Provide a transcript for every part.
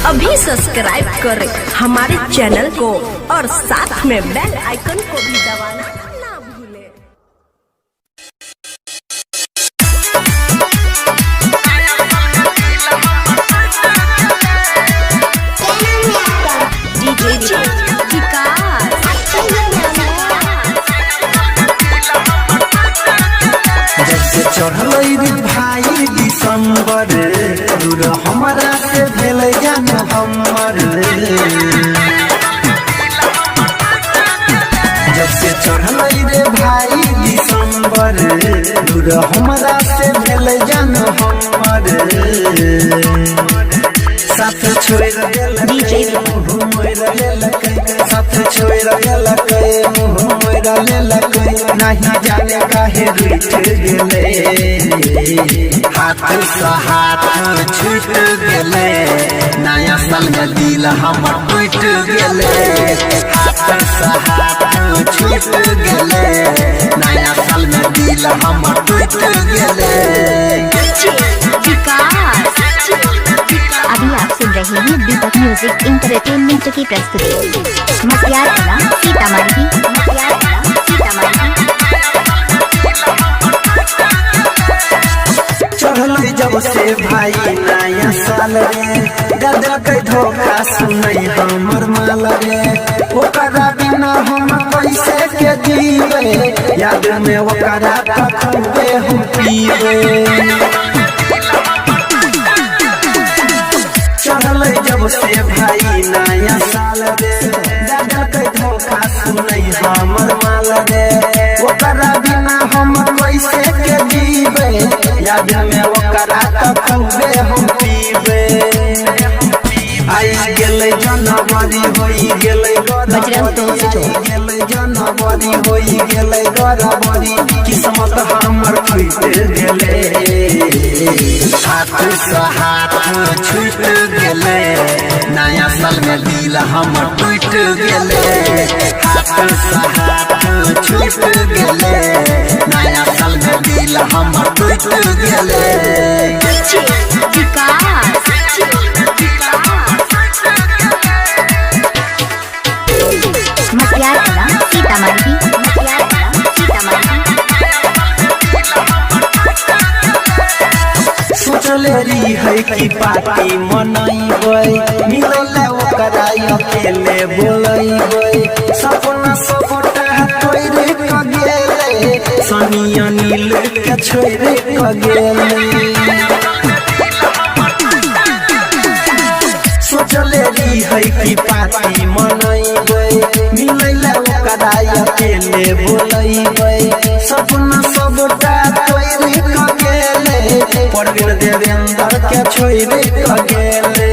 अभी सब्सक्राइब करें हमारे चैनल को और साथ में बेल आइकन को भी दबाना ना भूलें। जब से चढ़ल रे भाई दिसंबर, दूर हमारा से भेल जान हमर। जब से चढ़ल रे भाई दिसंबर, दूर हमारा से भेल जान हमर। साथ छोड़ देलकै मुँह मोड़ लेलकै, साथ छोड़ देलकै मुँह मोड़ लेलकै, नहीं जाने काहे रूठ गेलै, हाथ से हाथ छूट गेलै, नया साल में दिल हमर टूट गेलै, हाथ से हाथ छूट गेलै, नया साल में दिल हमर टूट गेलै। अभी आप सुन रहे हैं दीपक म्यूजिक इंटरटेनमेंट की प्रस्तुति। मटियार कला सीतामढ़ी, मटियार कला सीतामढ़ी। चढ़ल जब से भाई नया साल रे, देलकै धोखा सुनै हमर माल रे, ओकरा बिना हम कैसे के जीवे, याद में ओकरा तखबे हम पीवे। चढ़ल जब से भाई नया साल रे, देलकै धोखा सुनै हमर माल रे, ओकरा बिना हम कैसे के जीवे, याद में ओकरा तखबे हम पीवे। आई गेलै जनवरी होई गेलै बजरंग गड़बड़ी, आई गेलै जनवरी होई गेलै गड़बड़ी, किस्मत हमर फूट गेलै, हाथ से हाथ छूट गेलै, नया साल में दिल हमर टूट गेलै, हाथ से हाथ छूट गेलै, नया साल में दिल हमर टूट गेलै। मटियार कला सीतामढ़ी, मटियार कला सीतामढ़ी। सोचले रही है कि पार्टी मनैबै, मिलैले ओकरा अकेले बोलैबै, सपना सबटा तोड़ि क गेलै, सनी अनिल के छोड़ि क गेलै। सोचले रही है कि पार्टी मनैबै, मिलैले ओकरा अकेले बोलैबै, सपना सबटा तोड़ि क गेलै, परवीन देवेंद्र के छोड़ि क गेलै।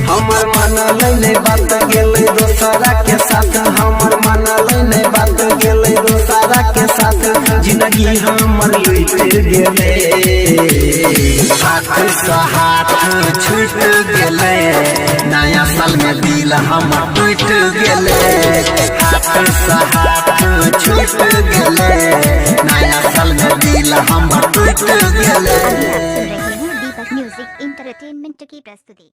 हमर मन लैले बात गेलै दोसरा के साथ, हमर मन लैले बात गेलै दोसरा के साथ, जिंदगी हमर लूट गेलै, हाथ से हाथ छूट गेलै, नया साल में दिल हमर टूट गेलै, हाथ से हाथ छूट गेलै, नया साल में दिल हमर टूट गेलै। अभी आप सुन रहे हैं दीपक म्यूजिक इंटरटेनमेंट की प्रस्तुति।